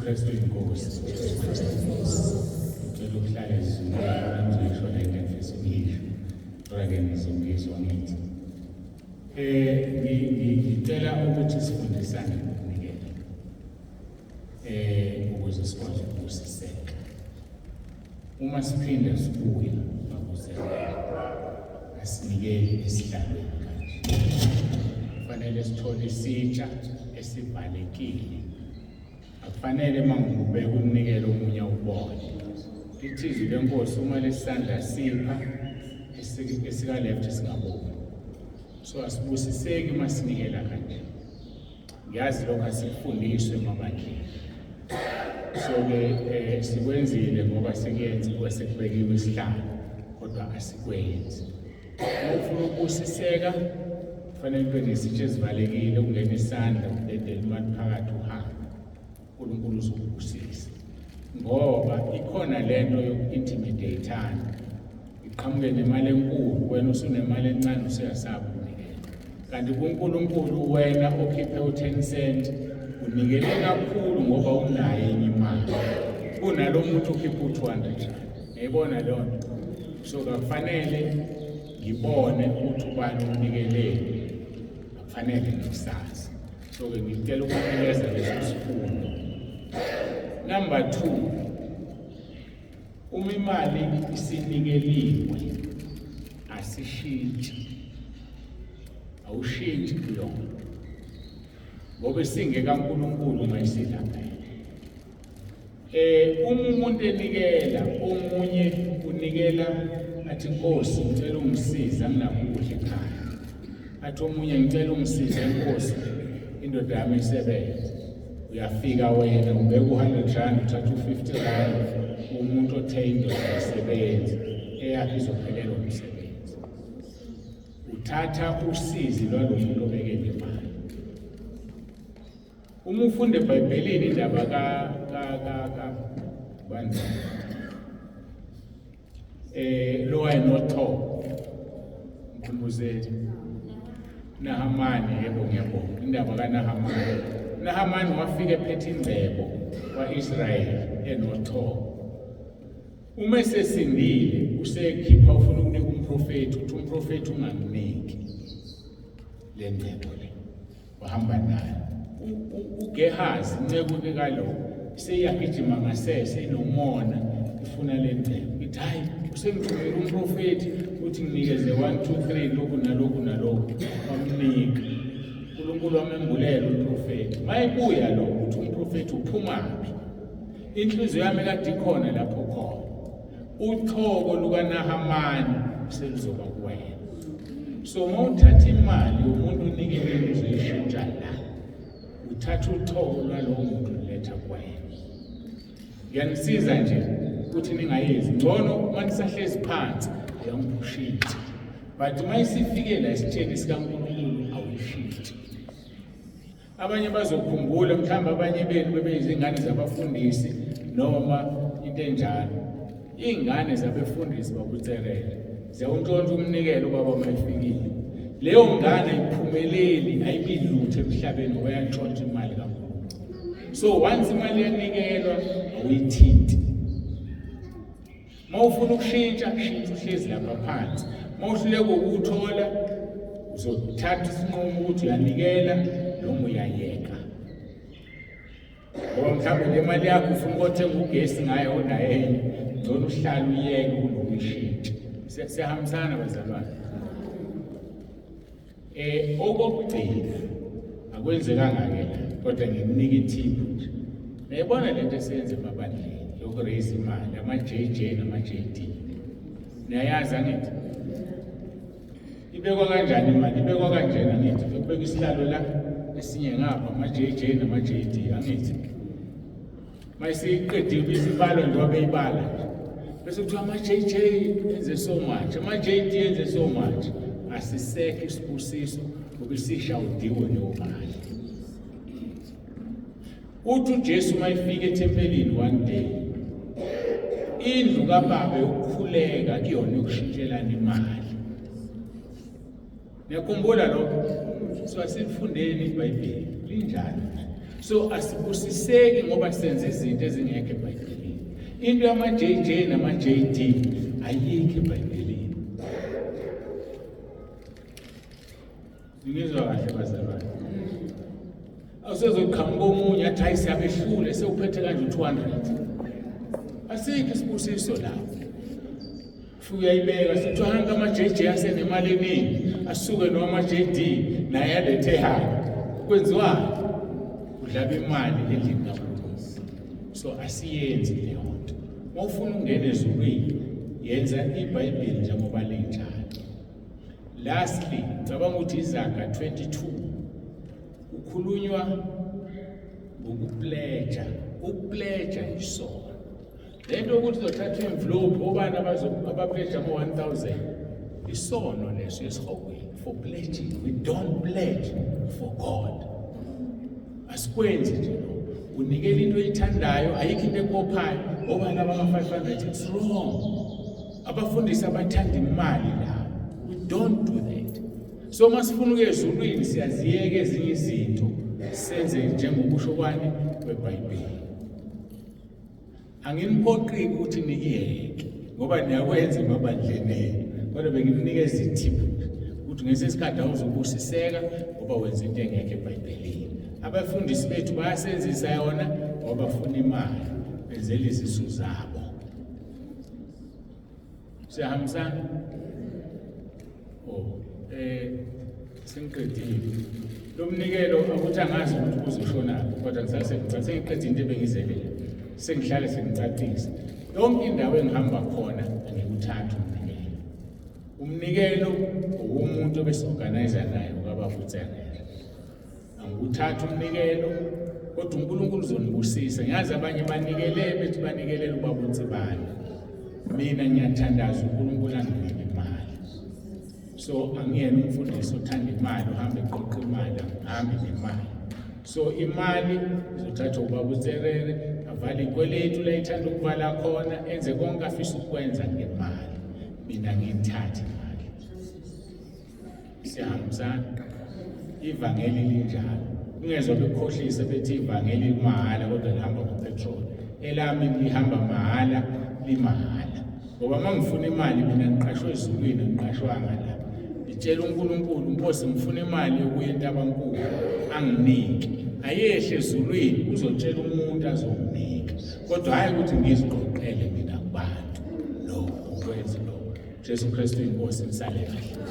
Kristu inkosi. Ngicela ukuhlala ezulwini ngizoyisho le nto engifisa ukuyisho. Kodwa-ke nizongizwa ngithi. Ngicela ukuthi sifundisane ngokunikela. Ukuze sikwazi ukubusiseka. Uma siphinda sibuya bakuzelela asinikeli esihlalweni kanje. Kufanele sithole isitsha esivalekile. Akufanele uma ngikubeka umnikelo omunye awubone. Lithi izwi lenkosi uma lesandla sipha esika-left singaboni. So asibusiseki uma sinikela kanje. Ngiyazi lokho asikufundiswe emabandleni. So-ke sikwenzile ngoba sekuyenza kwesekubekiwe isihlalo kodwa asikwenzi. Uma ufuna ukubusiseka kufanele ube nesitsha esivalekile ungena isandla udedele imali phakathi uhambe. uNkulunkulu uzokubusisa. Ngoba ikhona lento yoku-intimidatana. Iqhamuke nemali enkulu wena usunemali encane usuyasaba ukunikela. Kanti kuNkulunkulu wena okhiphe u-10 cent unikele kakhulu ngoba unayo enye imali kunalo muntu okhiphe u-200 rand. Ngiyibona leyo nto. So kakufanele ngibone ukuthi ubani unikeleni, akufanele ngikusazi. So-ke ngicela ukunikeza leso sifundo. Number 2, uma imali isinikeliwe asishintshi, awushintshi kuyona ngoba isingekaNkulunkulu uma isilapha. Uma umuntu enikela omunye unikela athi Nkosi ngicela ungisize anginakudla ekhaya, athi omunye ngicela ungisize Nkosi indoda yami isebenze. Uyafika wena ubeka u-100 rand uthatha u-50 rand umuntu othe indoda isebenze eyakhe izophelelwa umsebenzi. Uthatha usizi lwalo muntu obeke le mali. Uma ufunda eBhayibhelini indaba ka ka ka ka bani lo wayenothoko mkhumbuzeni Nahamani, yebo ngiyabonga indaba kaNahamani. Nahamani wafika ephethe ingcebo kwa-Israyeli enothoko. Uma esesindile usekhipha ufuna ukunika umprofethi, uthi umprofethi unganginiki le ngcebo le. Wahamba naye uGehazi inceku kalo seyiyagijima ngasese inomona ifuna le ngcebo, ithi hayi usengithumele umprofethi uthi nginikeze 1 2 3 lokhu nalokhu nalokhu. Wamnika uNkulunkulu, wamembulela umprofethi. Mayebuya lo uthi umprofethi uphumaphi? Inhliziyo yami kade ikhona lapho khona. Uthoko lukaNahamani seluzoba kuwena. So uma uthatha imali yomuntu unikele uzoyishintsha la, uthatha uthoko lwalowo muntu uletha kuwena. Ngiyanisiza nje ukuthi ningayenzi, ngcono uma nisahlezi phansi ayangushintsha, but uma isifike la esitsheni sikaNkulunkulu awuyishintshi. Abanye bazokhumbula mhlawumbe abanye benu bebeyizingane zabafundisi noma into enjalo. Iy'ngane zabefundisi babutserele ziyawuntshontsha umnikelo ubaba uma efikile. Leyo ngane ayiphumeleli, ayibi lutho emhlabeni ngoba yantshontsha imali kakhulu. So once imali yanikelwa awuyithinti. Uma ufuna ukushintsha, shintsha uhlezi lapha phansi. Uma uhluleka ukuwuthola, uzothatha isinqumo ukuthi uyanikela noma uyayeka. Ngoba mhlawumbe le mali yakho ufuna ukothenga ugesi ngayo unayo enye, ngcono uhlale uyeke kunokuyishintsha. Siyahambisana bazalwane. Okokugcina akwenzekanga-ke la, kodwa ngikunika ithiphu nje. Niyayibona lento esiyenza emabandleni yoku-raise imali, ama-JJ nama-JD. Niyayazi angithi? Ibekwa kanjani imali? Ibekwa kanjena angithi? Kubekwa isihlalo la, esinye ngapha, ama-JJ nama-JD angithi? Mayisiqedile isibalo nje wabeyibala nje. Bese kuthiwa ama-JJ enze so much, ama-JD enze so much. Asisekho isibusiso ngoba isishawudiwe leyo mali. Uthi uJesu uma efika ethempelini one day, indlu kababa yokukhuleka kuyona yokushintshelana imali. Niyakhumbula lokho? So asifundeni iBhayibheli linjani. So asibusiseki ngoba senza izinto ezingekho eBhayibhelini. Into yama-JJ nama-JD ayikho eBhayibhelini. Ngizwa kahle bazalwane. Awusezoqhamuka omunye athi hayi siyabehlule sewuphethe kanje u-200. Asikho isibusiso lapho. Futhi uyayibeka sithi hanke ama-JJ asenemali eningi asuke noma ama-JD naye alethe hhayi. Kwenziwani? Udlaba imali endlini kaNkulunkulu. So asiyenzi leyo nto. Uma ufuna ukungena ezulwini yenza iBhayibheli njengoba linjalo. Lastly, ngicabanga ukuthi iZaga 22 kukhulunywa ngokupleja. Ukupleja isono. Le nto yokuthi uzothatha imvlophu obani abapleja ama-1000 isono leso esihogweni for pledging. We don't pledge for God. Asikwenzi nje lokho. Unikela into oyithandayo, ayikho into ekubophayo. Obani abama-500 it's wrong. Abafundisi abathanda imali la. We don't do that. So masifuna ukuya ezulwini siyaziyeka ezinye izinto senze njengokusho kwani kweBhayibheli. Anginiphoqi ukuthi nikiyeke ngoba niyakwenza emabandleni enu. Kodwa bengikunikeza ithip ukuthi ngesinye isikhathi awuzubusiseka ngoba wenza into engekho eBhayibhelini. Abafundisi bethu bayasenzisa yona ngoba bafuna imali benzela izisu zabo. Siyahambisana? Oh, sengiqedile. Lo mnikelo akuthi angazi ukuthi uzoshonaphi kodwa ngisase sengiqedile into ebengizelele. Sengihlale sengicacisa. Yonke indawo engihamba khona angikuthathi umnikelo. Umnikelo owomuntu obesi-organizer naye ukababa uTserere. Angikuthathi umnikelo kodwa uNkulunkulu uzonibusisa. Ngiyazi abanye banikele bethi banikelela ubaba uNtsibane. Mina ngiyathandaza uNkulunkulu anginike imali. So angiyena umfundisi othanda imali uhambe eqoqa imali, angihambi nemali. So imali izothathwa ubaba uTserere avale ikweletu la ithanda ukuvala khona enze konke afisa ukukwenza ngemali. Mina ngiyithathe imali. Siyahambisana. Ivangeli linjalo. Ungezwa bekukhohlisa bethi ivangeli limahhala kodwa lihamba ngopetrol. Elami lihamba mahhala limahhala. Ngoba uma ngifuna imali mina ngiqashwe ezulwini ngiqashwanga la. Ngitshela uNkulunkulu Nkosi ngifuna imali yokuya eNtabankulu anginike. Ayehle ezulwini uzotshela umuntu azonginika. Kodwa hhayi ukuthi ngiziqoqele mina kubantu. No, ukwenzi lokho. Jesu Kristu inkosi nisale kahle.